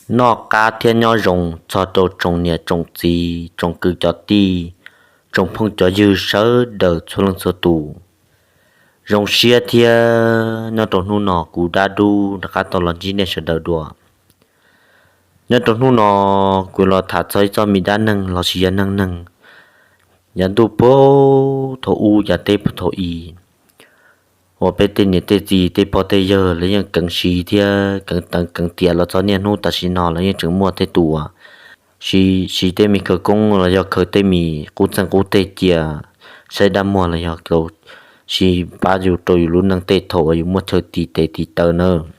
Noj qab thiab nyob zoo txog rau tsoom niam tsoom txiv, tsoom kwv cov tij, tsoom phooj cov ywg sawv daws txhua leej txhua tus. Zoo siab thiab nyob rau hnub no kuv Dab Dub rov qab tau los ntsib nej sawv daws dua. Nyob rau hnub no kuv los tham txog ib txoj me dab neeg los sis yog neej neeg, yav ntuj puag thaum ub yav teb puag thaum i, uas peb tej niam tej txiv tej pog tej yawg lawv yeej keev siv thiab keev teev keev tiam los txog niaj hnub tam sim no lawv yeej tseem muaj tej tus uas siv, siv tej me khawv koob los yog khaws tej me qub txeeg qub teg cia saib dab muag los yog siv pab yus rau yus lub neej tej thaum uas yus muaj chaw tiv tes tiv taw nawb.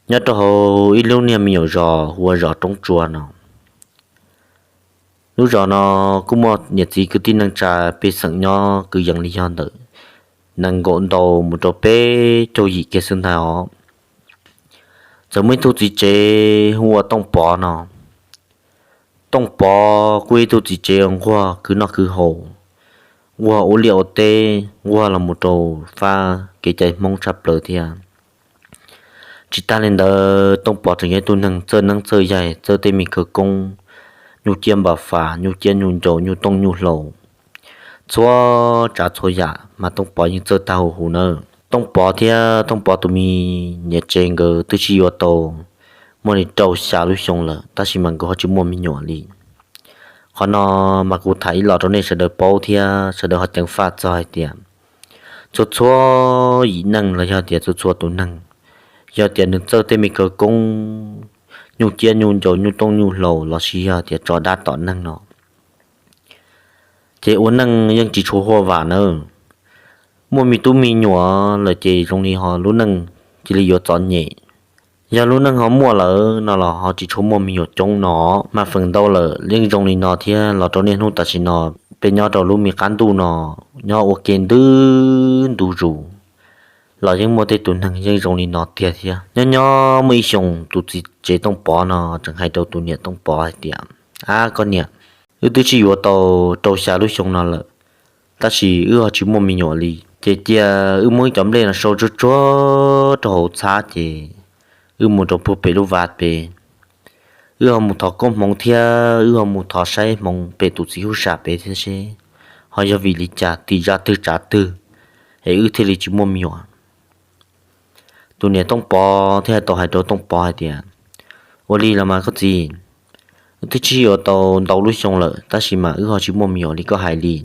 Nyob rau hauv ib lub niag me nyuam zos hu ua zos Roob Tsua no. Lub zos no kuj muaj niam txiv kwv tij neej tsa pej xeem nyob kwv yees li yog ntawm nees nkaum ntau mus rau peb caug yim kiag xwb ntag os. Txawm muaj ib tug txiv tsev hu ua Tooj Pov no. Tooj Pov kuj ib tug txiv tsev uas nquag khwv noj khwv haus, nquag ua liaj ua teb, nquag los mus rau fab kev cai Hmoob tshaj plaws thiab. Tsis tag li ntawd Tooj Pov tseem yog ib tug neeg txawj neeb txawj yaig, txawj tej me khawv koob, nyuj ciab npam fas, nyuj ciab nyuj ncaus, nyuj tooj nyuj hlau, txhua tsav txhua yam mas Tooj Pov yeej txawj tag huv huv nawb. Tooj Pov thiab Tooj Pov tus me niam tsev nkawd twb sib yuav tau muaj li rau xya lub xyoo lawm tab sis mas nkawd ho tsis muaj me nyuam li. Qhov no mas kuv tham ib los rau nej sawv daws paub thiab sawv daws ho ceev faj txog hais tias txhua txhua yim neeg los yog tias txhua txhua tus neeg, yog tias nws txawj tej me khawv koob, nyuj ciab nyuj ncaus, nyuj tooj nyuj hlau los sis yog tias tso dab tom neeg no, ces ua neej yeej tsis tshua huaj vam nawb. Muaj me tub me nyuam lawm ces zoo li ho lub neej cia li yuav txom nyem. Yog lub neej ho muaj lawm no los ho tsis tshua muaj me nyuam coob no. Mas feem ntau lawm yeej zoo li no thiab los rau niaj hnub tam sim no, peb nyob rau lub me qab ntuj no nyob ua ke ntub ntu zus los yeej muaj tej tus neeg yeej zoo li no tiag thiab. Nyob nyob muaj ib xyoo tus txiv tsev Tooj Pov no tseem hais rau tus niam Tooj Pov hais tias, Ab koj niam, wb twb sib yuav tau rau xya lub xyoo no lawm, tab sis wb ho tsis muaj me nyuam li. Ces cia wb muab cov nplej no sau tsuag tsuag rau hauv txhab ces wb mus rau puag pem lub vaj pem. Wb ho mus thov koob hmoov thiab wb ho mus thov saib hmoov pem tus txiv huj sam pem thiab seb ho yog vim li cas, tim zaj twg tsav twg es wb thiaj li tsis muaj me nyuam. Tus niam Tooj Pov thiaj tau hais rau Tooj Pov hais tias, Ua li los mas koj txiv, wb twb sib yuav tau ntau lub xyoo lawm tab sis mas wb ho tsis muaj me nyuam li koj hais li.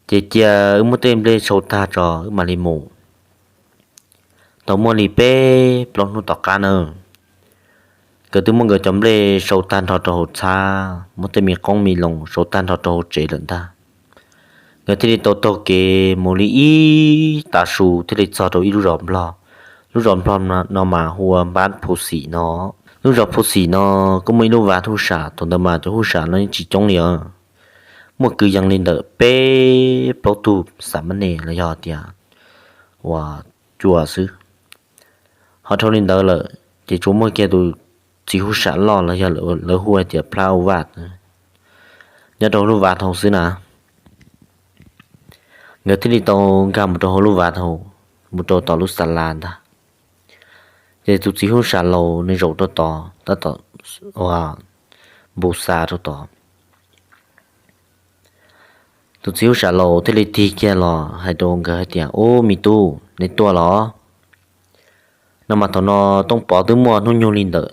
Ces cia wb muab tej nplej sau tag tso wb mam li mus. Tau muaj li peb plaub hnub tom qab na, nkawd twb muab nkawd cov nplej sau tag nrho rau hauv txhab, muab tej me qoob me loo sau tag nrho rau hauv tsev lawm ntag. Nkawd thiaj li tau taug kev mus li ib tav su thiaj li txog rau ib lub zos Nplog. Lub zos Nplog no mas hu ua Npab Phu Xim no. Lub zos Phu Xim no kuj muaj ib lub vaj huj sam, thaum ntawd mas cov huj sam no yeej tsis coob li os. Muaj kwv yees li ntawm peb plaub tug xam mab nes los yog tias uas cua xwb. Ho dhau li ntawd lawm ces tsuas muaj kiag tus txiv huj sam loj los yog lawv hu hais tias Plab Vaj nyob rau lub vaj hauv xwb na. Nkawd thiaj li tau nkag mus rau hauv lub vaj hauv, mus rau tom lub xa la ntag. Ces tus txiv huj sam laus nws zaum rau tod tab tom ua npu xa rau tod. Tus txiv huj sam laus thiaj li tig kiag los hais rau nkawd hais tias, Ub, me tub, neb tuaj los? No mas thaum no Tooj Pov twb muaj hnub nyoog li ntawm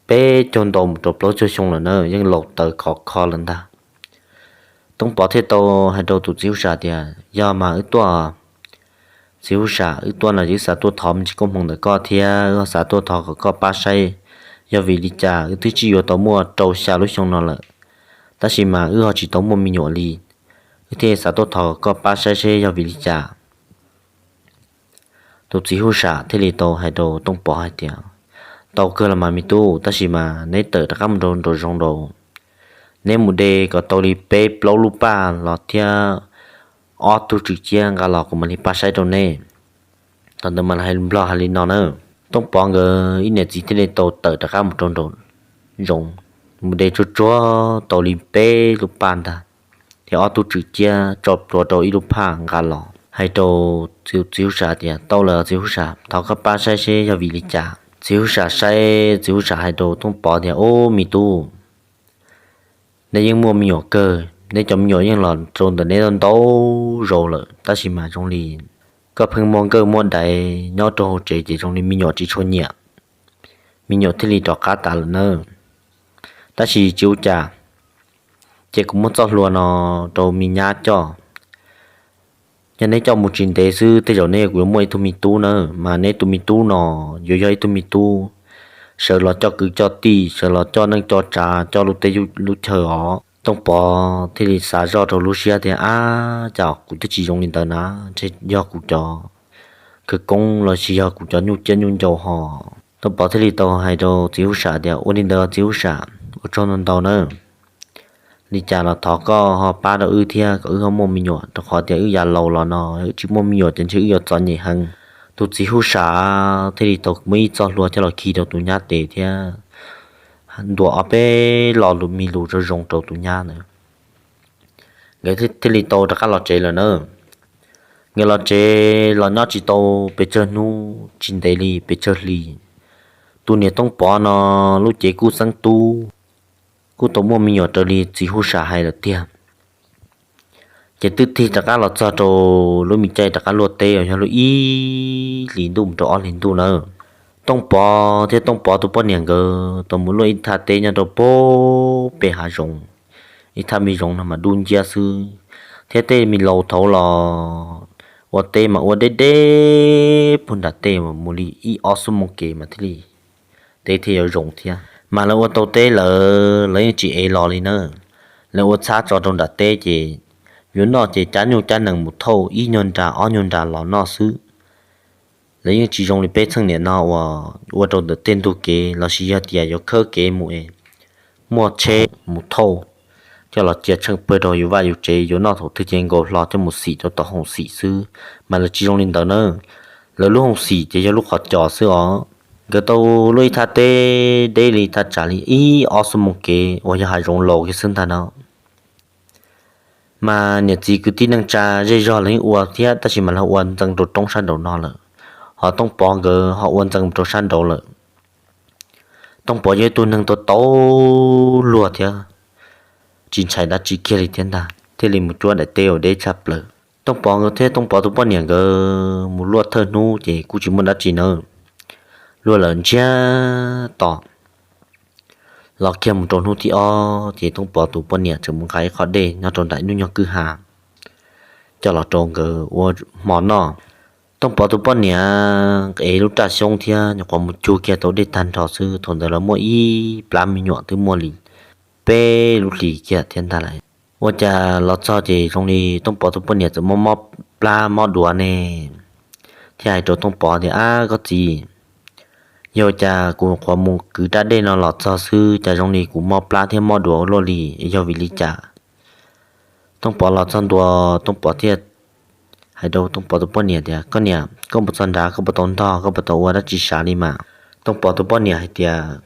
peb caug ntau mus rau plaub caug xyoo lawm na, yeej laus tawv khov kho lawm ntag. Tooj Pov thiaj tau hais rau tus txiv huj sam tias, Yog mas wb tuaj. Txiv huj sam, wb tuaj no wb xav tuaj thov me ntsis koob hmoov ntawm koj thiab wb xav tuaj thov kom koj pab saib yog vim li cas wb twb sib yuav tau muaj rau xya lub xyoo no lawm, tab sis mas wb ho tsis tau muaj me nyuam li. Wb thiaj xav tuaj thov kom koj pab saib seb yog vim li cas. Tus txiv huj sam thiaj li tau hais rau Tooj Pov hais tias, Tau kawg los mas me tub, tab sis mas neb tawm rov qab mus rau nraum zoov nraud, neb mus de kom tau li peb plaub lub paj los thiab ob tug tswm ciab nqa los kuv mam li pab saib rau neb. Thaum ntawd mas hais Nplog hais li no na. Tooj Pov nkawd ib niam txiv thiaj li tau tawm rov qab mus rau nraum zoov, mus de tsuag tsuag tau li peb lub paj ntag, thiab ob tug tswm ciab tso plhuav rau ib lub phaj nqa los hais rau txiv huj sam tias, Tau lawm txiv huj sam, thov koj pab saib seb yog vim li cas. Txiv huab sam saib, txiv huab sam hais rau Tooj Pov tias, Ub, me tub, neb yeej muaj me nyuam kawg, neb cov me nyuam yeej los rau ntawm neb ntau zaus lawm, tab sis mas zoo li koj pheej muaj nkawj muaj daiv nyob rau hauv tsev ces zoo li me nyuam tsis tshua nyiam, me nyuam thiaj li rov qab tas lawm nawb. Tab sis tsis ua cas, ces kuv muab txoj hlua no rau me nyab coj. Yog neb coj mus tsis ntev xwb, tej zaum neb yuav muaj ib tug me tub nawb, mas neb tus me tub no yuav yog ib tug me tub sawv los coj kwv coj tij, sawv los coj neej coj tsav, coj lub teb lub chaw os. Tooj Pov thiaj li xav zoj rau lub siab tias, Ab, cas kuv twb tsis zoo li ntawd na, ntshe yog kuv cov khawv koob los sis yog kuv cov nyuj ciab nyuj ncaus ho. Tooj Pov thiaj li tau hais rau txiv huab sam tias, Ua li ntawd txiv huab sam, ua tsaug ntau ntau nawb. Li cas los thov koj ho pab rau wb thiab kom wb ho muaj me nyuam, rau qhov tias wb yav laus los no wb tsis muaj me nyuam ces ntshe wb yuav txom nyem heev. Tus txiv huab sam thiaj li tau muab ib txoj hlua coj los khi rau tus nyab tes thiab ntuas ob peb lo lus me lus zoo zoo rau tus nyab ntawd. Nkawd thiaj li tau rov qab los tsev lawm na. Nkawd los tsev los nyob tsis tau pes tsawg hnub, tsis ntev li pes tsawg hlis, tus niam Tooj Pov no lub cev kuj xeeb tub, kuj tau muaj me nyuam raws li txiv huab sam hais lawm tiag. Ces twb tig rov qab los txog rau lub me caij rov qab luaj teb uas yog lub ib hlis ntuj mus rau ob hlis ntuj na. Tooj Pov thiab Tooj Pov tus poj niam nkawd tau mus luaj ib thaj teb nyob rau pem hav zoov, ib thaj me zoov no mas dub nciab xwb, thiab tej me laus thaud los ua teb mas ua deb deb puag nram tej mus li ib ob xuab moos kev mas thiaj li teb thiaj yuav zoo thiab. Mas lawv ua tau teb lawm, lawv yeej tsis ev los li na. Lawv ua txhab tso rau nram teb ces yuav noj ces cab nyuj cab nees mus thauj ib nyuag nra ob nyuag nra los noj xwb. Lawv yeej tsis zoo li peb txheej niam no uas ua rau ntawm tej ntug kev los sis yog tias yuav khawb kev mus es muaj tsheb mus thauj coj los cia tsheej pawg rau yus vaj yus tsev, yuav noj thaum twg ces nkaus hlo coj mus xim rau tom hoom xim xwb. Mas lawv tsis zoo li ntawd na, lawv lub hoom xim ces yog lub qhov cos xwb os. Nkawd tau luaj ib thaj teb deb li thaj tsam li ib ob xuab moos kev uas yog hav zoov laus kiag xwb ntag no. Mas niam txiv kwv tij neej tsa zej zog lawv yeej ua thiab, tab sis mas lawv ua ntxees rau roob sab nraum no lawm, ho Tooj Pov nkawd ho ua ntxees rau sab nraud lawm. Tooj Pov yog ib tug neeg tau tau luag thiab tsis ntshai dab tsi kiag li thiab ntag, thiaj li mus cuab daim teb uas deb tshaj plaws. Tooj Pov nkawd thiab Tooj Pov tus poj niam nkawd mus luaj thawj hnub ces kuj tsis muaj dab tsi nawb, luaj lawm ntsiag to los kiag mus rau hnub thib ob ces Tooj Pov tus poj niam tseem mus nqa ib qho dej nyob rau nram ib lub nyuag kwj ha coj los rau nkawd ua hmo noj. Tooj Pov tus poj niam ev lub raj xyoob thiab nyuam qhuav mus cug kiag tau dej tag nrho xwb, thaum ntawd lawv muaj ib plab me nyuam twb muaj li peb lub hlis kiag thiab ntag lawm. Ua cas los txog ces zoo li Tooj Pov tus poj niam txawm mob mob plab mob duav ne, thiaj hais rau Tooj Pov tias, Ab koj txiv, yog cas kuv qhuav mus kwv raj dej no los txog xwb cas zoo li kuv mob plab thiab mob duav ua luaj li, yog vim li cas? Tooj Pov los txog ntua, Tooj Pov thiaj hais rau Tooj Pov tus poj niam tias, Koj niam, koj mus txog nrad koj puas tau ntog, koj puas tau ua dab tsi sav li mas? Tooj Pov tus poj niam hais tias,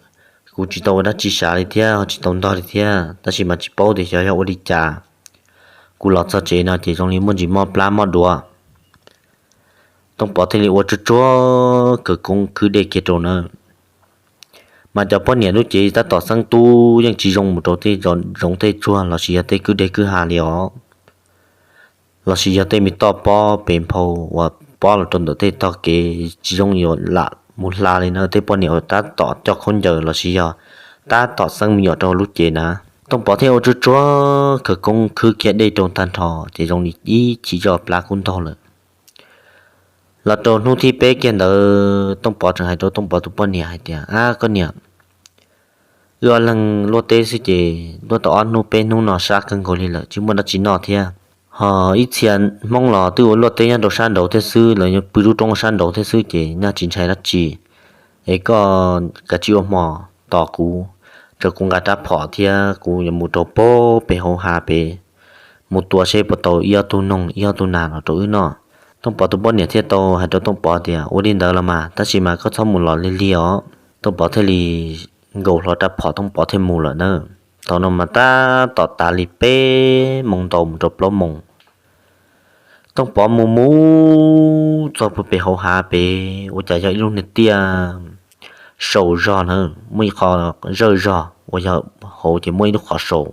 Kuv tsis tau ua dab tsi sav li thiab ho tsis tau ntog li thiab, tab sis mas tsis paub tias xyov yog ua li cas, kuv los txog tsev no ces zoo li muaj ntsis mob plab mob duav. Tooj Pov thiaj li ua tsuag tsuag khawv koob khwb dej kiag rau na. Mas cov poj niam lub cev tab tom xeeb tub yeej tsis zoo mus rau tej zoov tej tsuag los sis yog tej kwj deg kwj ha li os, los sis yog tej me toj pob pes nphau uas pob los rau ntawm tej tog kev tsis zoo yuav lam mus hla li na. Tej poj niam uas tab tom coj khaub ncaws los sis yog tab tom xeeb me nyuam rau lub cev na. Tooj Pov thiaj ua tsuag tsuag khawv koob khwb kiag dej rau tag nrho ces zoo li ib chim zoj plab kub ntaug lawm. Los rau hnub thib peb kiag ntawd Tooj Pov tseem hais rau Tooj Pov tus poj niam hais tias, Ab koj niam, wb ob leeg luaj teb xwb ces luaj tau ob hnub peb hnub no sab kawg nkaus li lawm tsis muaj dab tsi noj thiab. Ho ib txhia Hmoob los twb ua luaj teb nyob rau sab nraud thiab xwb, lawv pw lub roob sab nraud thiab xwb ces nyaj tsis ntshai dab tsi. Es koj kav tsij ua hmo tos kuv, tso kuv nqa rab phom thiab kuv yuav mus rau pem hauv hav pem mus tua seb puas tau ib ob tug noog ib ob tug nas los rau wb noj. Tooj Pov tus poj niam thiaj tau hais rau Tooj Pov tias, Ua li ntawd los mas, tab sis mas koj txhob mus los lig lig os. Tooj Pov thiaj li nkaus hlo rab phom Tooj Pov thiaj mus lawm na. Thaum no mas tab tom tav li peb moos ntau mus rau plaub moos. Tooj Pov mus mus txog puag pem hauv hav pem ua cas yog ib lub niag tiaj saum zog na, muaj ib qho zawj zog uas yog hauv ces muaj ib lub qhov saum.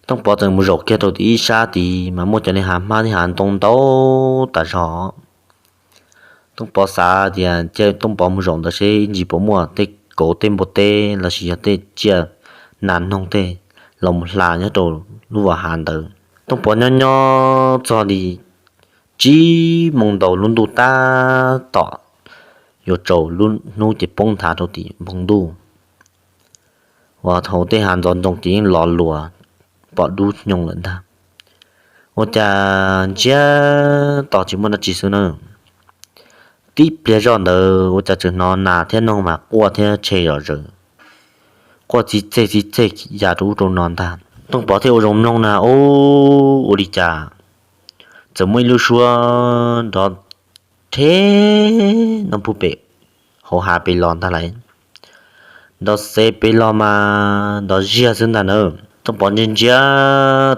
Tooj Pov txawm mus zaum kiag rau tim ib sab tid mas muaj cov niag hav hmab thiab hav ntoo ntau tas zog. Tooj Pov xav tias cia Tooj Pov mus zaum ntawd seb ib ntsis puas muaj tej kauv tej npua teb los sis yog tej tsiaj nas noog tej los mus hla nyob rau lub vas hav ntawd. Tooj Pov nyob nyob txog li tsib moos ntaus lub ntuj tab tom yuav tsaus, lub hnub ces poob nthav rau tim npoo ntuj uas thaum tej hav ntxoov ntxoo ces yeej los luas pom dub nyoos lawm ntag. Ua cas ntsiag to tsis muaj dab tsi xwb na. Tib pliag zoj ntawd ua cas tseem hnov nas thiab noog mas quaj thiab tshe zom zaws, quaj txij txej txij txej ya rau ub rau no ntag. Tooj Pov thiaj ua zoo mloog na, ub, ua li cas txawm muaj ib lub suab nrov rhe noj pug pem hauv hav pem los ntag lauj. Nrov xev pem los mas nrov ziag xwb ntag na. Tooj Pov ntsia ntsia,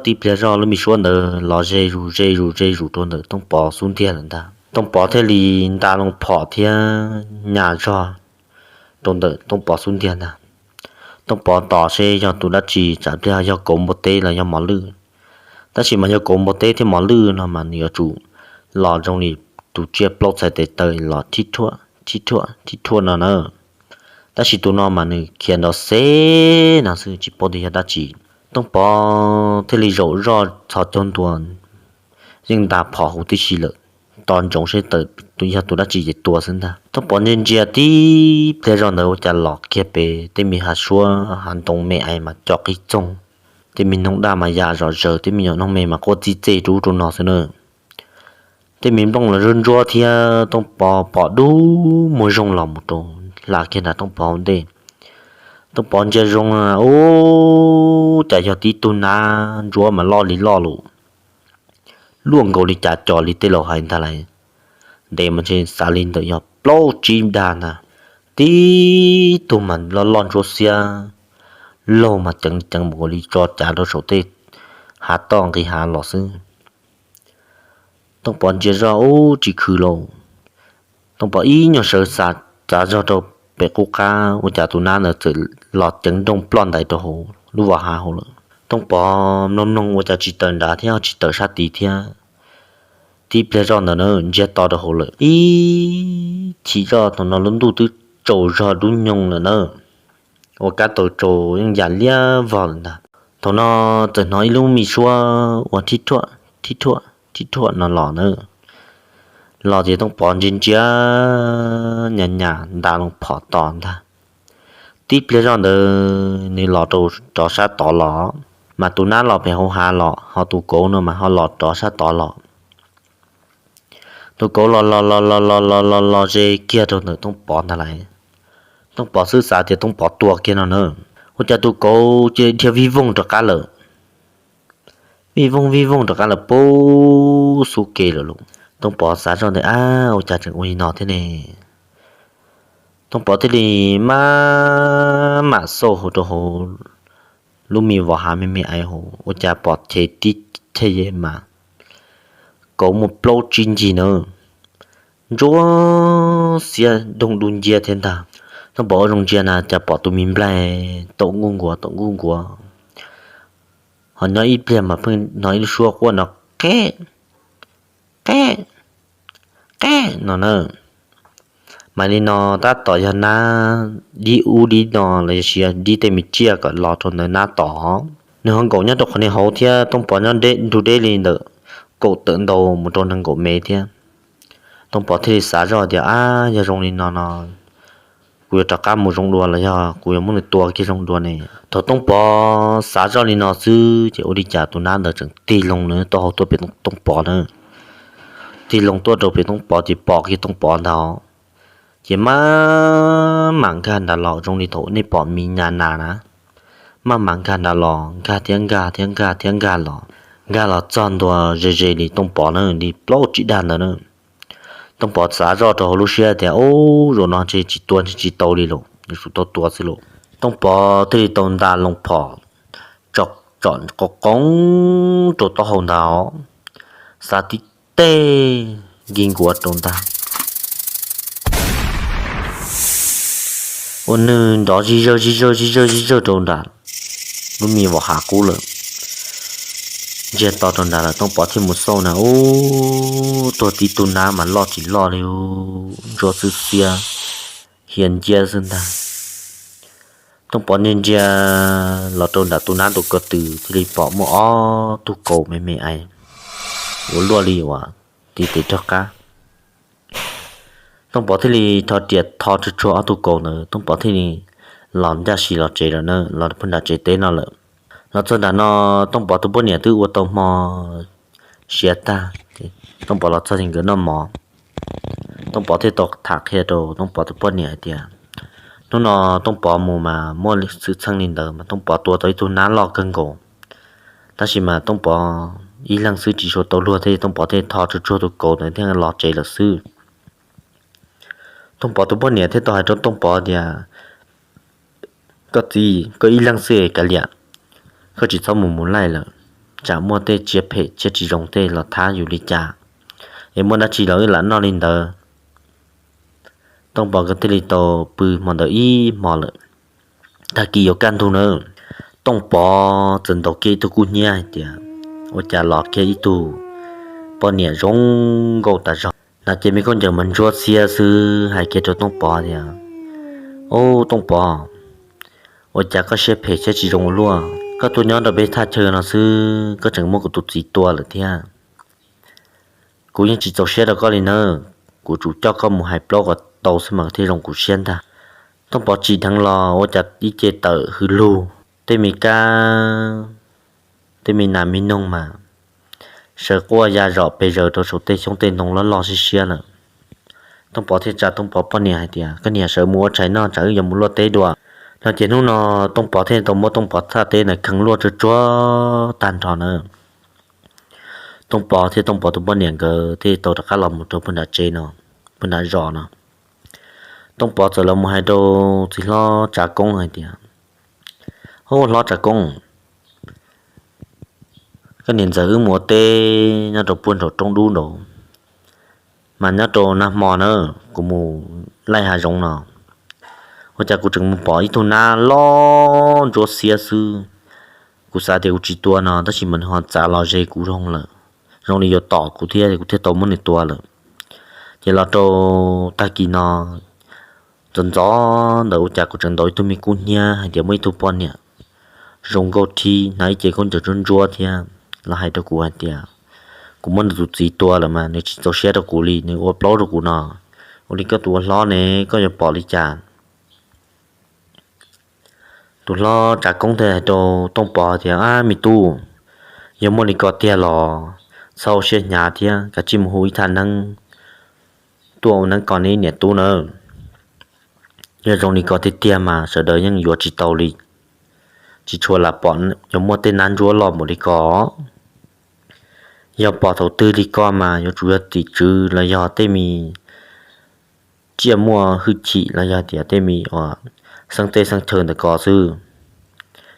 tib pliag zoj lub me suab ntawd los ze zus ze zus ze zus rau ntawm Tooj Pov xub ntiag lawm ntag. Tooj Pov thiaj li nta loo phom thiab nyas zog rau ntawm Tooj Pov xub ntiag ntag. Tooj Pov tos seb yog tus dab tsi, tsam pliag yog kauv npua teb los yog mos lwj. Tab sis mas yog kauv npua teb thiab mos lwj no mas nws yuav tsum los zoo li tus tsiaj plaub txhais tes taw los thib thuam thib thuam thib thuam no na. Tab sis tus no mas nws khiav nrov xev no xwb tsis paub tias yog dab tsi. Tooj Pov thiaj li zaum zoj txhos caug ntua, yeej nta phom huv tib si lawm, tos ntsoov seb yog tus dab tsi ces tua xwb ntag. Tooj Pov ntsia ntsia tib pliag zoj ntawd ua cas los kiag pem tej me hav suab hav ntoo me ais mas co qig txoog, tej me noog daj mas ya zom zaws, tej me nyuam noog me mas quaj txij txej rau ub rau no xwb na. Tej me nplooj los ntsuab ntsuab thiab Tooj Pov pom dub muag zooj los mus rau hla kiag nram Tooj Pov ntej. Tooj Pov ntsia zoo, ub, cas yog tib tug nab ntsuab mas loj li loj lus, luaj nkaus li cas co li tej laus hais ntag lauj. Ntev mas ntshe xav li ntawm yog plaub tsib dag ntag. Tib tug mas loj loj ntsuab xiab, laug mas ceev ceev mus li tso cav rau saum tej hav toj nqis hav los xwb. Tooj Pov ntsia zoj ub tsis khwv lauj. Tooj Pov ib nyuag sawv xav txav zog rau pem qub qab ua cas tus nab ntawd txawm los ceev nrooj ploj ntais rau hauv lub vas hav hauv lawm. Tooj Pov mloog mloog ua cas tsis tawm nrad thiab tsis tawm sab tid thiab. Tib pliag zoj ntawd na ntsiag to rau hauv lawm ib chim zoj thaum no lub ntuj twb tsaus zog dub nyoog lawm na. Ua kab tau tsaus yeej yam liab vog lawm ntag. Thaum no txawm hnov ib lub me suab ua thib thuam thib thuam thib thuam no los na. Los ces Tooj Pov ntsia ntsia nyas nyas nta loo phom tos ntag. Tib pliag zoj ntawd nws los rau rov sab tod los, mas tus nab los pem hauv hav los ho tus kauv no mas ho los rov sab tod los. Tus kauv los los los los los los los los ze kiag rau ntawm Tooj Pov ntag lauj. Tooj Pov xwb xav tias Tooj Pov tua kiag no na, ua cas tus kauv cia li dhia vij vooj rov qab lawm. Vij vooj vij vooj rov qab lawm pub xub ke lawm lauj. Tooj Pov xav zoj tias, ab, ua cas tseem ua li no thiab ne? Tooj Pov thiaj li maj mam xauj hauv rau hauv lub me vos hav me me ais hauv ua cas pom chev tib chej mas kauv muaj plaub tsib ncig na, ntsuab xiab doog dub nciab thiab ntag. Tooj Pov ua zoo ntsia na cas pom tus me nplaig taum nkuj nkuav taum nkuj nkuav, ho nyob ib pliag mas pheej hnov ib lub suab quaj no, qeb, qeb, qeb no na. Mas li no tab tom yog nab dib ub dib no los sis dib tej me tsiaj kom los rau ntawd nab tom. Nws ho nkaum nyob rau qhov niag hauv thiab Tooj Pov nyob deb nrug deb li ntawm kaum tawm ntau mus rau nees nkaum mev thiab. Tooj Pov thiaj li xav zoj tias, ab, yog zoo li no no kuv yuav rov qab mus zoo dua los yog kuv yuav muab nws tua kiag zoo dua ne? Thaum Tooj Pov xav zoj li no xwb ces ua li cas tus nab ntawd tseem tig loo nws taub hau tuaj pem Tooj Pov na. Tig loo tuaj rau pem Tooj Pov ces pom kiag Tooj Pov ntag. Ces maj mam nkag nrad los zoo li thaum nej pom miv nyas nas na. Maj mam nkag nrad los, nkag thiab nkag thiab nkag thiab nkag los, nkag los txog ntua ze ze li Tooj Pov na, li plaub tsib dag ntawd na. Tooj Pov xav zoj rau hauv lub siab tias, ub, zaum no ntshe tsis tua ntshe tsis tau li lauj, yuav tsum tau tua xwb lauj. Tooj Pov thiaj li tau nta loo phom tsom qo qoob rau taub hau ntag, xav tib teg nkig nkuav rau ntag. ua nws nrov zig zawg zig zawg zig zawg zig zawg rau nram lub me vos hav qub lawm. Ntsiag to rau nrad lawm, Tooj Pov thiaj mus xauj na, ub, tuag tib tug nab mas loj tsis loj li, ntsuab xwb xiab, hia nciab xwb ntag. Tooj Pov ntsia ntsia los rau nram tus nab tus ko tw thiaj li pom muaj ob tug kaus me me ais ua luaj li uas tiv tes rog qab. Tooj Pov thiaj li rho riam tho tsuag tsuag ob tug kaus ntawd, Tooj Pov thiaj li los ncaj si los tsev lawm na, los pag nram tsev teb no lawm. Los txog nram no, Tooj Pov tus poj niam twb ua tau hmo siav tag, Tooj Pov los txog ces nkawd noj mov. Tooj Pov thiaj tau tham qhia rau Tooj Pov tus poj niam hais tias, hnub no Tooj Pov mus mas muaj xwm txheej li ntawd mas Tooj Pov tua tau ib tug nab loj kawg nkaus, tab sis mas Tooj Pov ib leeg xwb tsis tshua tau luag thiab, Tooj Pov thiaj tho tsuag tsuag tus kaus ntawd thiaj los tsev lawm xwb. Tooj Pov tus poj niam thiaj tau hais rau Tooj Pov tias, koj txiv, koj ib leeg xwb kav liam, koj tsis txhob mus mus laij lawm, tsam muaj tej tsiaj phem tsiaj tsis zoo tej los thab yus li cas, es muaj dab tsi los wb lam noj li ntawd. Tooj Pov nkawd thiaj li tau pw hmo ntawd ib hmo lawm. Tag kis yuav kaj ntug na, Tooj Pov txawm ntaus kiag ib tug kub hnyiab hais tias, ua cas los kiag ib tug poj niam zoo nkauj tas zog, hnav cev me khaub ncaws mas ntsuab xiab xwb, hais kiag rau Tooj Pov tias, ub, Tooj Pov, ua cas koj siab phem siab tsis zoo ua luaj, koj tuaj nyob rau peb thaj chaw no xwb koj tseem muab kuv tus txiv tua lawm thiab. Kuv yeej tsis txaus siab rau koj li nawb, kuv tsum coj koj mus hais plaub kom tau xwb mas thiaj zoo kuv siab ntag. Tooj Pov tsim dheev los ua cas ib ce tawm hws lug, tej me kab, tej me nas me noog mas sawv quaj ya zom pes zaws rau saum tej xyoob tej ntoo loj loj siab siab lawm. Tooj Pov thiaj tsa Tooj Pov poj niam hais tias, koj niam, sawv mus ua tshais noj, tsam wb yuav mus luaj teb dua. No ces hnub no Tooj Pov thiaj tau muab Tooj Pov thaj teb ntawd kheev luaj tsuag tsuag tag nrho na. Tooj Pov thiab Tooj Pov tus poj niam nkawd thiaj tau rov qab los mus rau pag nram tsev no, pag nram zos no. Tooj Pov txawm los mus hais rau txiv hlob Tsav Koob hais tias, ub, hlob Tsav Koob, koj niam ntxawm wb mus ua teb nyob rau puag nraum roob dub nraud, mas nyob rau nag hmo na, kuv mus laij hav zoov no, ua cas kuv tseem mus pom ib tug nab loj ntsuab xiab xwb. Kuv xav tias kuv tsis tua no, tab sis mas nws ho txav los ze kuv zoo lawm, zoo li yuav tom kuv thiab, kuv thiaj tau muab nws tua lawm. Ces los rau tag kis no ntxov ntxov ntawd ua cas kuv tseem ntaus ib tug me kub hnyiab hais tias muaj ib tug poj niam zoo nkauj thiab hnav ib ce khaub ncaws ntsuab ntsuab thiab los hais rau kuv hais tias kuv muab nws tus txiv tua lawm mas nws tsis txaus siab rau kuv li, nws ua plaub rau kuv no. Ua li koj tus ua hlob ne, koj yuav pom li cas? Tus hlob Tsav Koob thiaj hais rau Tooj Pov tias, ab, me tub, yog muaj li ko tiag los txhob ua siab hnyav thiab, kav tsij mus hu ib thaj neeb tuaj ua neeb kom neb niam tub nawb. Yog zoo li ko tiag tiag mas sawv daws yeej yuav tsis tau li. Tsis tshua lam pom yuav muaj tej nab ntsuab loj npaum li ko. Yog pom thaum twg li ko mas yuav tsum yog tim tswv los yog tej me tsiaj muaj hwj chim los yog tias tej me uas xeeb teb xeeb chaw ntawm ko xwb.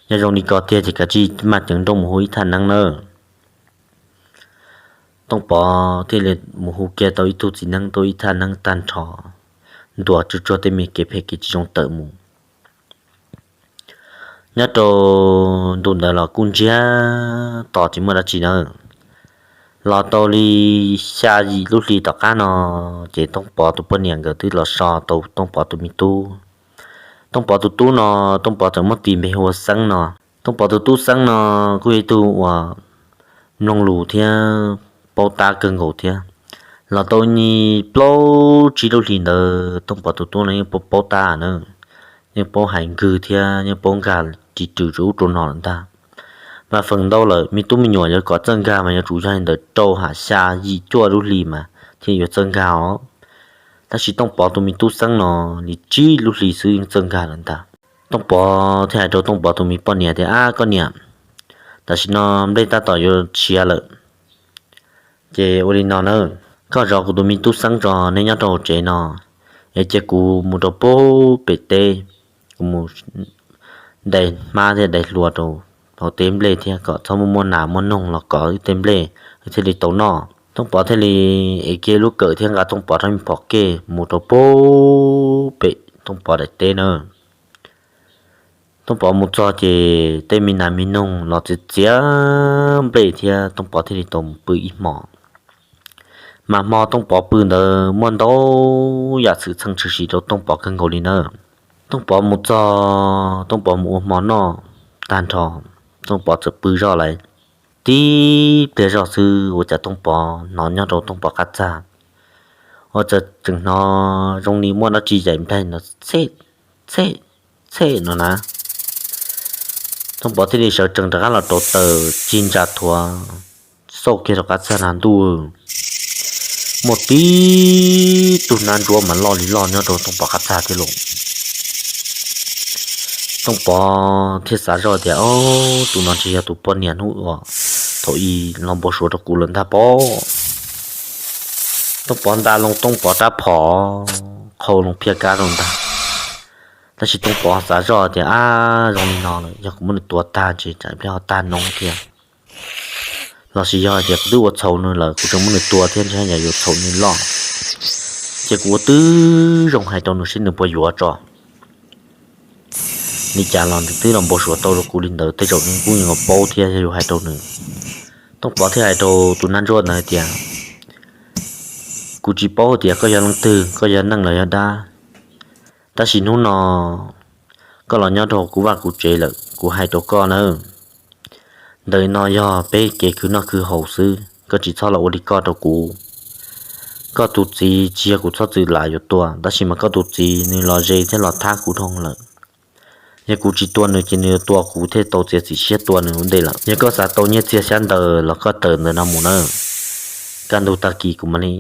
Yog zoo li ko tiag ces kav tsij maj ceev nrooj mus hu ib thaj neeb nawb. Tooj Pov thiaj li mus hu kiag tau ib tug txiv neeb tuaj ib thaj neeb tag nrho, ntuas tsuag tsuag tej me kev phem kev tsis zoo tawm mus. Nyob rau ntu ntawd los kuj ntsiag to tsis muaj dab tsi nawb. Los tau li xya yim lub hli tom qab no, ces Tooj Pov tus poj niam nkawd twb los so tau Tooj Pov tus me tub. Tooj Pov tus tub no, Tooj Pov txawm muab tis npe hu ua Xeeb no. Tooj Pov tus tub Xeeb no kuj yog ib tug uas mloog lus thiab paub tab kawg nkaus thiab. Los tau li plaub tsib lub hlis ntawd Tooj Pov tus tub no yeej paub paub tab na, yeej paub hais nkwg thiab yeej paub nkag ris rws rau ub rau no lawm ntag. Mas feem ntau lawm me tub me nyuam yuav kom txawj nkag mas yuav tsum yog li ntawm rau ham xya yim cuaj lub hlis mas thiaj yuav txawj nkag os. Tab sis Tooj Pov tus me tub Xeeb no li tsib lub hlis xwb yeej txawj nkag lawm ntag. Tooj Pov thiaj hais rau Tooj Pov tus me poj niam tias, ab, koj niam, tam sim no nplej tab tom yuav tshiav lawm, ces ua li no na, koj zov kuv tus me tub Xeeb tso, neb nyob rau hauv tsev no, es cia kuv mus rau pem teb, kuv mus dai hmab thiab dai hlua rau hauv teb nplej thiab kom txhob muaj muaj nas muaj noog los kov wb tej nplej, wb thiaj li tau noj. Tooj Pov thiaj li ev kiag lub kawm thiab nqa Tooj Pov rab me phom kej mus rau pem Tooj Pov daim teb na. Tooj Pov mus txog ces tej me nas me noog los txiav txiav nplej thiab Tooj Pov thiaj li tau mus pw ib hmo. Mas hmo Tooj Pov pw ntawd muaj ntau yam xwm txheej tshwm sim rau Tooj Pov kawg nkaus li na. Tooj Pov mus txog, Tooj Pov mus ua hmo noj tag nrho, Tooj Pov txawm pw zoj lawm. Tib pliag zoj xwb ua cas Tooj Pov hnov nyob rau Tooj Pov qab txag, ua cas tseem hnov zoo li muaj dab tsi yaim nplaig no txhej txhej txhej no na. Tooj Pov thiaj li sawv tsees rov qab los rau taws cig ntsa thuav xauj kiag rau qab txag na ntuj, muaj tib tug nab ntsuab mas loj li loj nyob rau Tooj Pov qab txag thiab lauj. Tooj Pov thiaj xav zoj tias, Ob, tus no ntshe yog tus poj niam hnub uas thaum i los npau suav rau kuv lawm ntag pob. Tooj Pov nta loo Tooj Pov rab phom, qhau loo phiaj kab rau ntag. Tab sis Tooj Pov xav zoj tias, Ab, zoo li no lawm yog kuv muab nws tua tag ntshe tsam ib pliag ho tag noob thiab. Los sis yog tias kuv twb ua txhaum nws lawm, kuv tseem muab nws tua thiab ntshe yog yuav txhaum nws loj. Ces kuv ua tib zoo hais rau nws seb nws puas yuav tso. Li cas los nws twb los npau suav tau rau kuv li ntawd, tej zaum nws kuj yuav paub thiab yog yuav hais rau nws. Tooj Pov thiaj hais rau tus nab ntsuab ntawd hais tias, Kuv tsis paub tias koj yog leej twg, koj yog neeg los yog dab. Tab sis hnub no koj los nyob rau kuv vaj kuv tsev lawm, kuv hais rau koj nawb, ntawm no yog peb kev khwv noj khwv haus xwb, koj tsis txhob los ua li koj rau kuv. Koj tus txiv tsis yog kuv txhob txwm lam yuav tua, tab sis mas koj tus txiv nws los ze thiab los thab kuv dhau lawm. Yog kuv tsis tua nws ces nws yuav tua kuv thiaj tau txiav txim siab tua nws ua ntej lawm. Yog koj xav tau nyiaj txiag xyab ntawv los koj tawm ntawm no mus nawb. Kaj ntug tag kis kuv mam li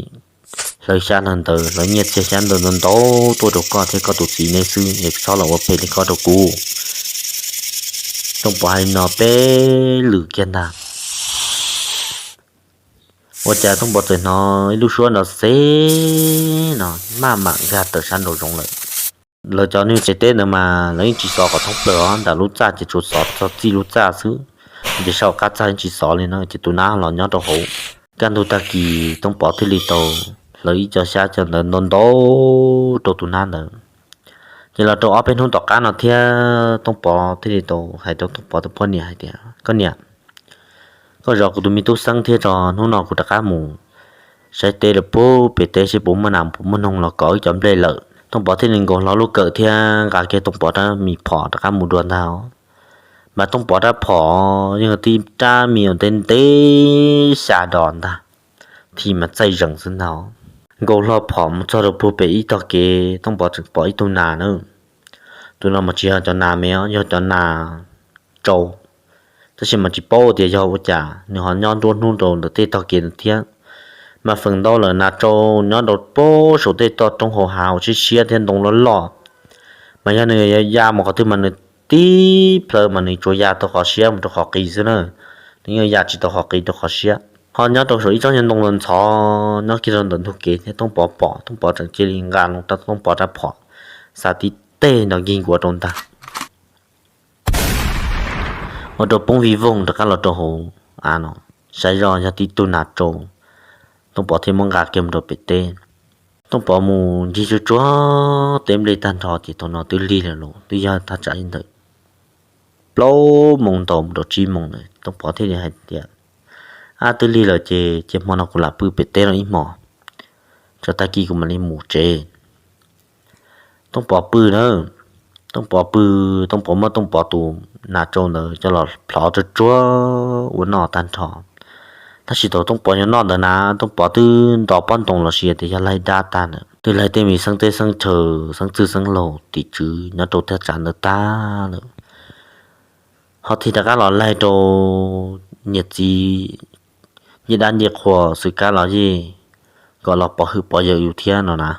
hlawv xyab ntawv, hlawv nyiaj txiag xyab ntawv ntau ntau tuaj rau koj thiab koj tus txiv neb xwb, yog txhob los ua phem li koj rau kuv. Tooj Pov hais li no peb lwm kiag ntag, ua cas Tooj Pov txawm hnov ib lub suab nrov xeb no maj mam nkag tawm sab nraum zoov lawm. Lawv cov neeg tsev teb ntawd mas lawv yeej tsis xov qhov thoob plaws os, nram lub txaj ces tsuas xov txog txij lub txaj xwb, ces sab hauv qab txaj yeej tsis xov li no, ces tus nab los nyob rau hauv. Kaj ntug tag kis Tooj Pov thiaj li tau hlawv ib co xyab co ntawv ntau ntau rau tus nab ntawd. Ces los rau ob peb hnub tom qab no thiab Tooj Pov thiaj li tau hais rau Tooj Pov tus poj niam hais tias, Koj niam, koj zov kuv tus me tub Xeeb thiab tso, hnub no kuv rov qab mus saib teb lawm puag pem teb seb puas muaj nas puas muaj noog los kov ib co nplej lawm. Tooj Pov thiaj li nkaus hlo lub kawm thiab nqa kiag Tooj Pov rab me phom rov qab mus dua ntag. Mas Tooj Pov rab phom yeej tib rab me uas ntev ntev xya dos ntag, thim mas txaij zees xwb ntag. Nkaus hlo phom mus txog rau puag pem ib tog kev Tooj Pov tseem pom ib tug nas na. Tus no mas tsis yog cov nas me os, yog cov nas tsau, tab sis mas tsis paub tias yog ua cas nws ho nyob nruab hnub rau ntawm tej tog kev ntawd thiab. Mas feem ntau lawm nas tsau nyob rau puag saum tej toj roob hauv hav uas siab siab thiab ntoo loj loj. Mas yog nws ya mus qhov twg mas nws tib plhaw mas nws tsuas ya tau qhov siab mus rau qhov qis xwb na, nws yeej ya tsis tau qhov qis rau qhov siab. Ho nyob rau saum ib tsob nyuag ntoo ntxhov nyob kiag rau ntawm ntug kev thiab Tooj Pov pom, Tooj Pov tseem cia li nqa loo rau Tooj Pov rab phom, xa tib teg nrov nkig nkuav rau ntag. Ua rau poob vij voog rov qab los rau hauv av no, saib zoj yog tib tug nas tsau. Tooj Pov thiaj muab nqa kiag mus rau pem teb. Tooj Pov mus ncig tsuag tsuag teb nplej tag nrho ces thaum no twb lig lawm los twb yog thaj tsam li ntawm plaub moos ntau mus rau tsib moos lawm. Tooj Pov thiaj li hais tias, Ab, twb lig lawm ces cia hmo no kuv lam pw pem teb no ib hmos, tso tag kis kuv mam li mus tsev. Tooj Pov pw na, Tooj Pov pw, Tooj Pov muab Tooj Pov tus nas tsau ntawd coj los plhov tsuag tsuag ua noj tag nrho. Tab sis thaum Tooj Pov yuav noj ntawd na, Tooj Pov twb nto pob ntoo los sis tias yog laig dab tag lawm, twb laig tej me xeeb teb xeeb chaw, xeeb txwj xeeb laug tim tswv nyob rau thaj tsam ntawd tag lawm. Ho thiaj rov qab los laig rau niam txiv ncej dab ncej qhua xwm kab los yej kom los pov hwm pov yawm yus thiab no na.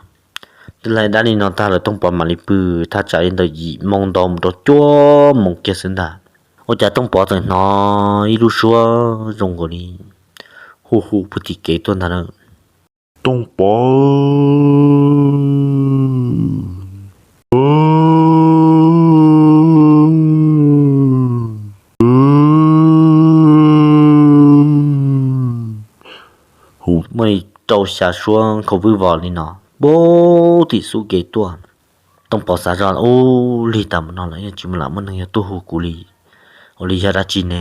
Twb laig dab li no tag lawm Tooj Pov mam li pw thaj tsam li ntawm yim moo ntau mus rau cuaj moo kiag xwb ntag. Ua cas Tooj Pov txawm hnov ib lub suab zoo nkaus li hu hu puag tim kev tuaj ntag na. Tooj Pov, hu muaj li rau xya suab nkhaus vwj vos li no puag tim xub kev tuaj. Tooj Pov xav zoj, ub, lig tas mus no lawm yeej tsis lam muaj neeg yog tuaj hu kuv li, ua li yog dab tsi ne?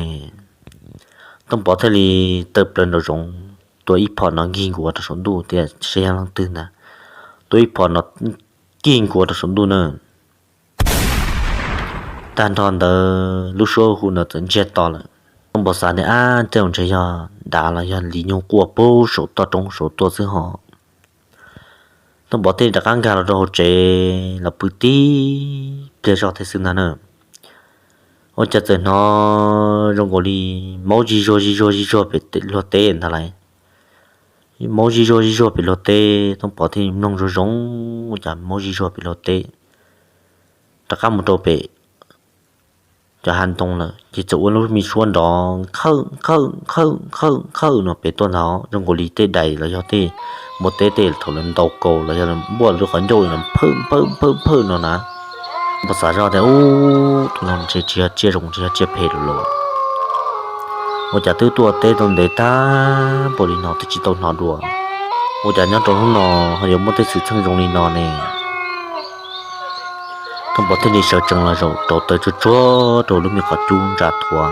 Tooj Pov thiaj li tawm plaws nraum zoov, tua ib phom no nkig nkuav rau saum ntuj tias saib yog leej twg ntag. Tua ib phom no nkig nkuav rau saum ntuj na. Tag nrho ntawd lub suab hu no txawm ntsiag to lawm. Tooj Pov xav tias, ab, tej zaum ntshe yog dav los yog li nyuj quaj puag saum toj roob saud tuaj xwb ho. Tooj Pov thiaj rov qab nkag los rau hauv tsev los pw tib pliag zog thiab xwb ntag na. Ua cas txawm hnov zoo nkaus li maub zig zuag zig zuag zig zuag pem luag teb ntag lauj. Maub zig zuag zig zuag pem luag teb, Tooj Pov thiaj mloog zoo zoo, ua cas maub zig zuag pem luag teb. Rov qab mus rau pem cov hav ntoo lawm ces txawm ua lub me suab nrov khawj khawj khawj khawj khawj no pem tuaj ntag, zoo nkaus li tej dais los yog tej npua teb tej thaum lawv ntaus kaus los yog npuaj lub qhov ncauj no phawj phawj phawj phawj no na. Tooj Pov xav zoj tias, ub, tus no ntshe tsis yog tsiaj zoo, tsis yog tsiaj phem lawm lauj. Ua cas twb tuaj teb tau ntev tag npaum li no twb tsis tau hnov dua, ua cas nyob rau hnub no ho yuav muaj tej xwm txheej zoo li no ne? Tooj Pov thiaj li sawv tsees los zaum rau taw tsuag tsuag rau lub me qhov cub ntsa thuav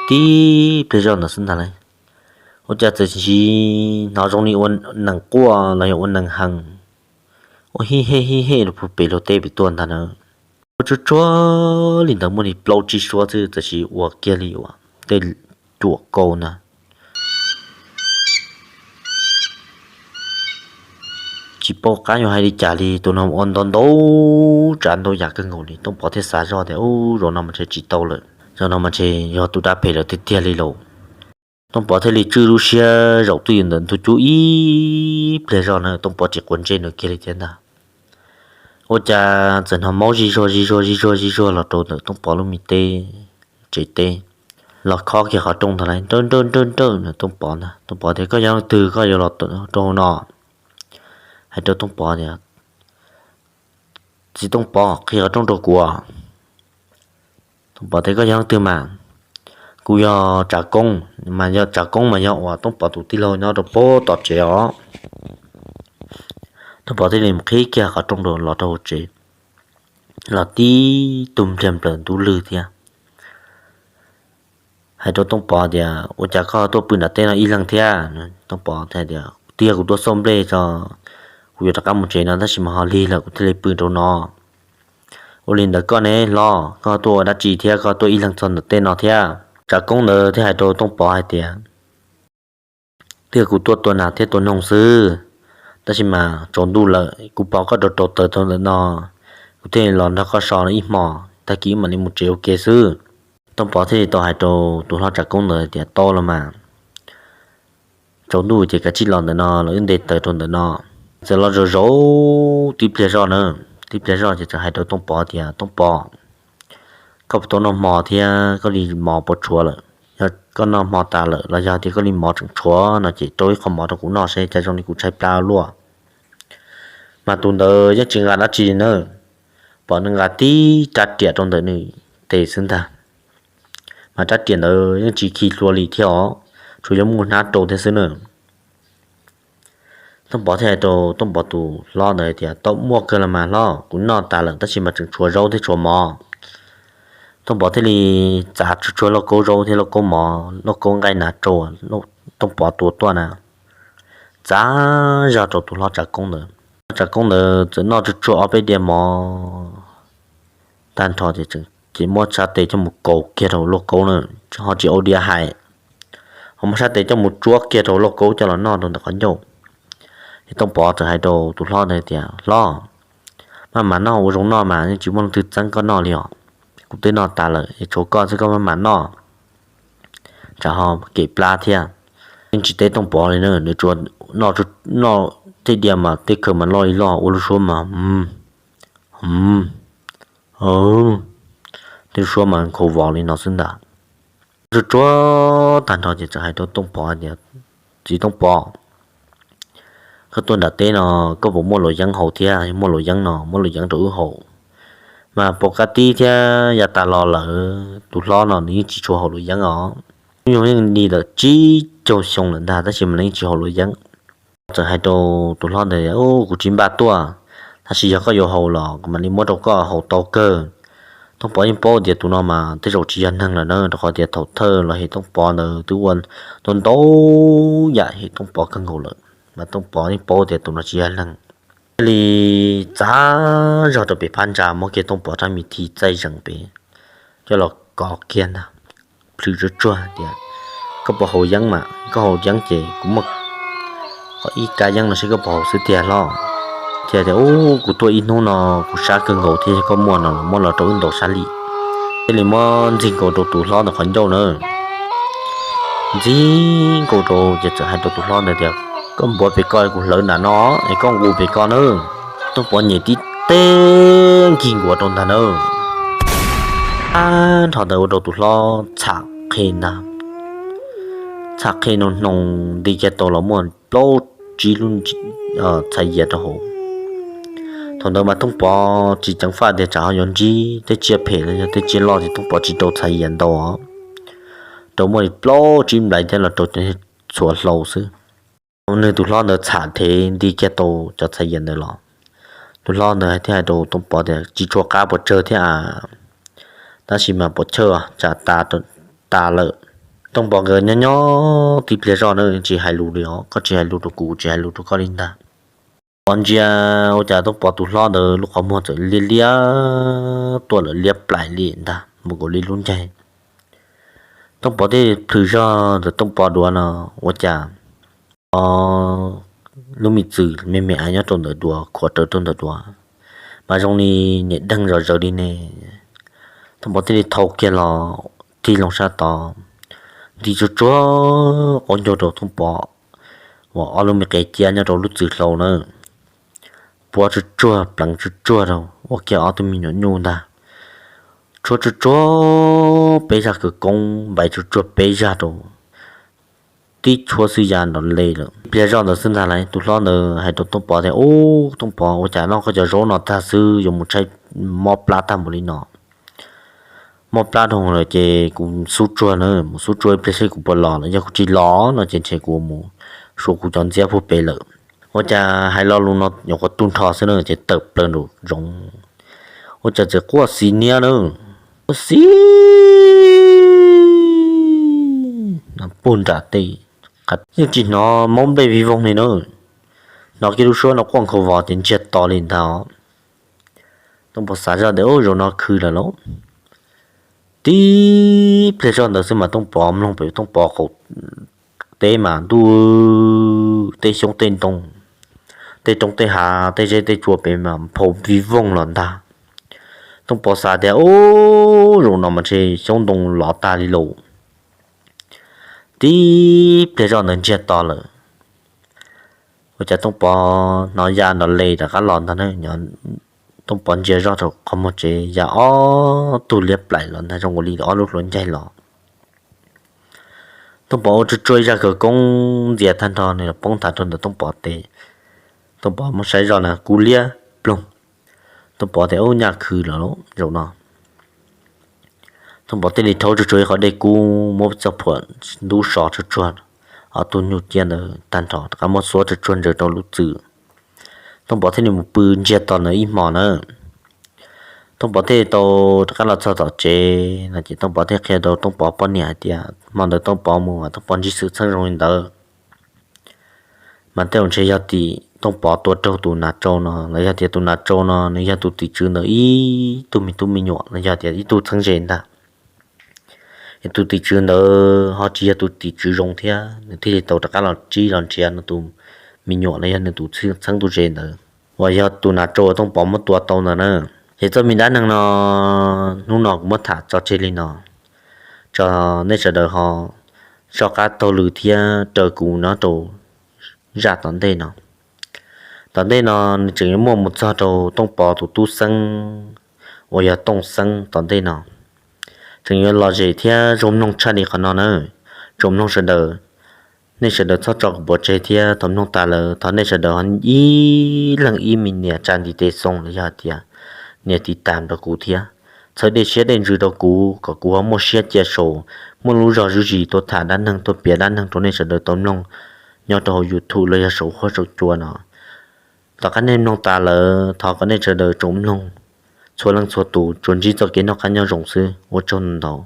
tib pliag zoj ntawd xwb ntag lauj. Ua cas txawm hnov zoo li ua nees quaj los yog ua nees hees, ua hij hej hij hej los puag pem luag teb pem tuaj ntag na. Ua tsuag tsuag li ntawd muaj li plaub tsib suab xwb txawm sis ua kiag li uas tej cuam kaus ntag. Tsis paub qab yuav hais li cas li, tus no ua ntau ntau tsav ntau yam kawg nkaus li. Tooj Pov thiaj xav zoj tias, ub, zaum no mas ntshe tsis tau lawm, zaum no mas ntshe yog tus dab phem lawm tiag tiag li lauj. Tooj Pov thiaj li tswj lub siab zaum twj ywm ntawm ntug cub ib pliag zoj na, Tooj Pov tsis quav ntsej nws kiag li thiab ntag. Ua cas txawm hnov maub zig zuag zig zuag zig zuag zig zuag los rau ntawm Tooj Pov lub me teb, tsev teb, los khob kiag qhov rooj ntag lauj, nrawj nrawj nrawj nrawj no Tooj Pov ntag. Tooj Pov tias, koj yog leej twg koj yuav los rau hauv no? Hais rau Tooj Pov tias, txiv Tooj Pov, qhib qhov rooj rau kuv. Tooj Pov tias, koj yog leej twg mas? Kuv yog Tsav Koob. Mas yog Tsav Koob mas yog uas Tooj Pov tus tij laug nyob rau pem tom tsev os. Tooj Pov thiaj li qhib kiag qhov rooj rau los rau hauv tsev, los tib tug npliag nplawm ntub lwg thiab. Hais rau Tooj Pov tias, ua cas koj tuaj pw nram teb no ib leeg thiab? Tooj Pov hais tias, twb yog kuv tuaj xauj nplej tso, kuv yuav rov qab mus tsev no tab sis mas ho lig lawm kuv thiaj li pw rau no. Ua li ntawd koj ne hlob, koj tuaj ua dab tsi thiab koj tuaj ib leeg txog ntawm tej no thiab? Tsav Koob ntawd thiaj hais rau Tooj Pov hais tias, twb yog kuv tuaj tua nas thiab tua noog xwb, tab sis mas tsaus ntuj lawm kuv pom koj rauv rauv taws rau ntawm no, kuv thiaj los nrog koj so ib hmos, tag kis wb mam li mus tsev ua ke xwb. Tooj Pov thiaj li tau hais rau tus hlob Tsav Koob ntawd tias, tau los mas, tsaus ntuj ces kav tsij los ntawm no los wb nte taws rau ntawm no. Txawm los zaum zaum tib pliag zoj na, tib pliag zoj ces txawm hais rau Tooj Pov tias, Tooj Pov, koj puas tau noj hmo thiab koj li mov puas tshuav lawm? Yog koj noj hmo tas lawm los yog tias koj li mov tseem tshuav no ces rau ib qho mov rau kuv noj seb cas zoo li kuv tshaib plab luaj. Mas tus ntawd yeej tsis nqa dab tsi na, pom nws nqa tib rab riam rau ntawm nws tes xwb ntag. Mas rab riam ntawd yeej tsis khi hlua li thiab os, tsuas yog muaj hnab rau thiab xwb na. Tooj Pov thiaj hais rau Tooj Pov tus hlob ntawd tias, tau muaj kawg los mas hlob, kuv noj tas lawm tab sis mas tseem tshuav zaub thiab tshuav mov. Tooj Pov thiaj li txav tsuag tsuag lauj kaub zaub thiab lauj kaub mov, lauj kaub nqaij nas rau Tooj Pov tua tuaj na, txav zog rau tus hlob Tsav Koob ntawd. Tsav Koob ntawd txawm noj tsuag tsuag ob peb diav mov tag nrho ces muab sab tes coj mus kaus kiag rau lauj kaub na, ho tsis ua diav hais, ho muab sab tes coj mus tsuab kiag rau lauj kaub coj los noj rau ntawm qhov ncauj. Es Tooj Pov txawm hais rau tus hlob ntawd tias, hlob, maj mam noj ua zoo noj mas yeej tsis muaj leej twg txeeb koj noj li os. Kuv twb noj tas lawm es tshuav koj xwb, koj maj mam noj, tsam ho kem plab thiab. Yeej tsis teb Tooj Pov li na, nws tsuas noj tej diav mas tej khaws mas loj li loj ua lub suab mas tej lub suab mas nkhaus vos li no xwb ntag. Tsuag tsuag tag nrho ces txawm hais rau Tooj Pov tias, txiv Tooj Pov, koj tuaj nram teb no koj puas muaj luam yeeb haus thiab? Yog muaj luam yeeb no muab luam yeeb rau wb haus. Mas pom kab tib thiab yav tas los lawm tus hlob no nws yeej tsis tshua haus luam yeeb os. Hnub nyoog yeej li lawm tsib caug xyoo lawm ntag tab sis mas nws yeej tsis haus luam yeeb. Txawm hais rau tus hlob ntawd, kuv tsis npaj tuaj, Tab sis yog koj yuav haus los kuv mam li muab rau koj haus tau kawg. Tooj Pov yeej paub tias tus no mas tej zaum tsis yog neeg lawm na, rau qhov tias thaum thawj los hem Tooj Pov ntawd twb ua ntau ntau yam hem Tooj Pov kawg nkaus lawm, mas Tooj Pov yeej paub tias tus no tsis yog neeg. Thiaj li txav zog rau pem phab ntsa, muab kiag Tooj Pov rab me thi txaij zees pem coj los kov kiag ntag. Plhws tsuag tsuag tias, koj puas haus yeeb mas, koj haus yeeb ces kuv muaj qhov ib kab yeeb no seb koj puas haus xwb tiag hlob. Thiaj tias, ub, kuv tuaj ib hnub no kuv sab kawg nkaus thiab, yog koj muaj no los muab los rau wb ntaus sab li. Thiaj li muab ntxig nkaus rau tus hlob ntawd qhov ncauj na. Ntxig nkaus rau ces txawm hais rau tus hlob ntawd tias, koj npuav pem ko, kuv hlawv nram no es koj nqus pem ko na. Tooj Pov nyem tib teg nkig nkuav rau ntag na. Ab, nrho ntawd ua rau tus hlob txham qhe ntag. Txham qhe noo hnoos nti kiag tau los muaj plaub tsib lub txhais yias rau hauv. Thaum ntawd mas Tooj Pov tsis ceev faj tias tsam ho yuav ntsib tej tsiaj phem los yog tej tsiaj loj ces Tooj Pov tsis rau txhais yias ntau, rau muaj li plaub tsib nplais thiab los rau txhua hlau xwb. Nws tus hlob ntawd txham thev nti kiag tau cov txhais yias ntawd los, tus hlob ntawd thiaj hais rau Tooj Pov tias, tsis tshua qab puas tsawg thiab a, tab sis mas puas chawj tsam tas lawm. Tooj Pov nkawd nyob nyob tib pliag zoj na, tsis hais lus li os, koj tsis hais lus rau kuv, kuv tsis hais lus rau koj li ntag. Pov ntsia ua cas Tooj Pov tus hlob ntawd lub qhov muag txawm liab liab tuaj lawm, liab plaim li ntag mus nkaus li lub ncaig. Tooj Pov thiaj plhws zog ntawm Tooj Pov duav no, ua cas o lub me txwm me me av nyob rau ntawm duav, khuam rawv rau ntawm duav, mas zoo li niam deeg zom zaws li ne. Tooj Pov thiaj li thau kiag los tig loo sab tod, nti tsuag tsuag qaub ncaug rau Tooj Pov uas ob lub me qe ciab nyob rau lub txwm hlau na. Puab tsuag tsuag pleev tsuag tsuag rau ua kiag ob tug me nyuam nyuj ntag. Tshuab tsuag tsuag peb zaj khawv koob, npais tsuag tsuag peb zaj rau, tib tshuab xwb ya nrov le lawm. Ib pliag zoj ntawd xwb ntag lauj, tus hlob ntawd hais rau Tooj Pov tias, ub, Tooj Pov, ua cas noj koj cov zaub no tag xwb yuav mus tshaib mob plab tag npaum li no? Mob plab dhau lawm ces kuv xub tsuag na, mus xub tsuag ib pliag seb kuv puas los lawm, yog kuv tsis los no ces ntshe kuv mus suav kuv cov ntxiab puag pem lawm. Ua cas hais lo lus no nyuam qhuav tu nrho xwb na ces tawm plaws nraum zoov, ua cas txawm quaj xis niab na, quaj xis puag nram tej, yeej tsis hnov maub nplej vij voog li na, hnov kiag lub suab no quaj nkhaus vos ces ntsiag to li ntag. Tooj Pov xav zoj tias, ub, zaum no khw lawm lauj. Tib pliag zoj ntawd xwb mas Tooj Pov mloog pem Tooj Pov qaum teb mas ntuj, tej xyoob tej ntoo, tej roob tej hav, tej zeb tej tsua pem mas nphau vij voog los ntag. Tooj Pov xav tias, ub, zaum no mas ntshe xyoob ntoo lov tag li lauj. Tib pliag zoj ntawd ntsiag to lawm, ua cas Tooj Pov hnov ya nrov le rov qab los ntag na. Tooj Pov ntsia zoj rau qhov muag tsev, ya ob tug liab plaim los ntag, zoo ua li ob lub hluav ncaig los. Tooj Pov ua tsuag tsuag ib zaj khawv koob ntxias tag nrho nws los poob nthav rau ntawm Tooj Pov tes. Tooj Pov muab saib zoj na, kub liab ploog. Tooj Pov tias, ub, nyaj khw lawm zaum no. Tooj Pov thiaj li rhaub tsuag tsuag ib qhov dej kub muab txoj phuam ntub so tsuag tsuag ob tug nyuj ciab ntawd tag nrho rov qab muab xuab tsuag tsuag ntsaws rau lub txwm. Tooj Pov thiaj li mus pw ntsiag to ntawd ib hmos na. Tooj Pov thiaj li tau rov qab los txog tom tsev no ces Tooj Pov thiaj qhia rau Tooj Pov poj niam hais tias hmo ntawd Tooj Pov mus mas Tooj Pov ntsib xwm txheej zoo li ntawd. Mas tej zaum ntshe yog tim Tooj Pov tua raug tus nas tsau no los yog tias tus nas tsau no nws yog tus tim tswv ntawd ib tug me tub me nyuam los yog tias ib tug txheeb ze ntag. Es tus tim tswv ntawd ho tsis yog tus tim tswv zoo thiab, nws thiaj li tau rov qab los ntsib los nrhiav nws tus me nyuam los yog nws tus txheeb tus ze ntawd uas yog tus nas tsau uas Tooj Pov muab tua tau ntawd na. Ces txoj me dab neeg no hnub no kuv muab tham tso tseg li no, tso nej sawv daws ho soj qab taug lw thiab raws kuv nyob rau zaj tom ntej no. Tom ntej no nws tseem yuav muaj mus txog rau Tooj Pov tus tub xeeb uas yog Tooj Xeeb tom ntej no. Tseem yuav lom zem thiab zoo mloog tshaj li qhov no na. Tsoom mloog sawv daws, nej sawv daws txhob tso kuv pov tseg thiab thaum mloog tas lawm thov nej sawv daws ho ib leeg ib me nias tsa ntiv tes xoo los yog tias nias tiv tam rau kuv thiab. Txhawb dej siab dej ntsws rau kuv kom kuv ho muaj siab cia saum, muaj lub zog zuj zus tuaj tham dab neeg tuaj piav dab neeg rau nej sawv daws tau mloog nyob rau hauv YouTube los yog saum huab saum cua no. Tom qab nej mloog tas lawm, thov kom nej sawv daws tsoom mloog txhua leej txhua tus tsuas ntsib txoj kev noj qab nyob zoo xwb. Ua tsaug ntau.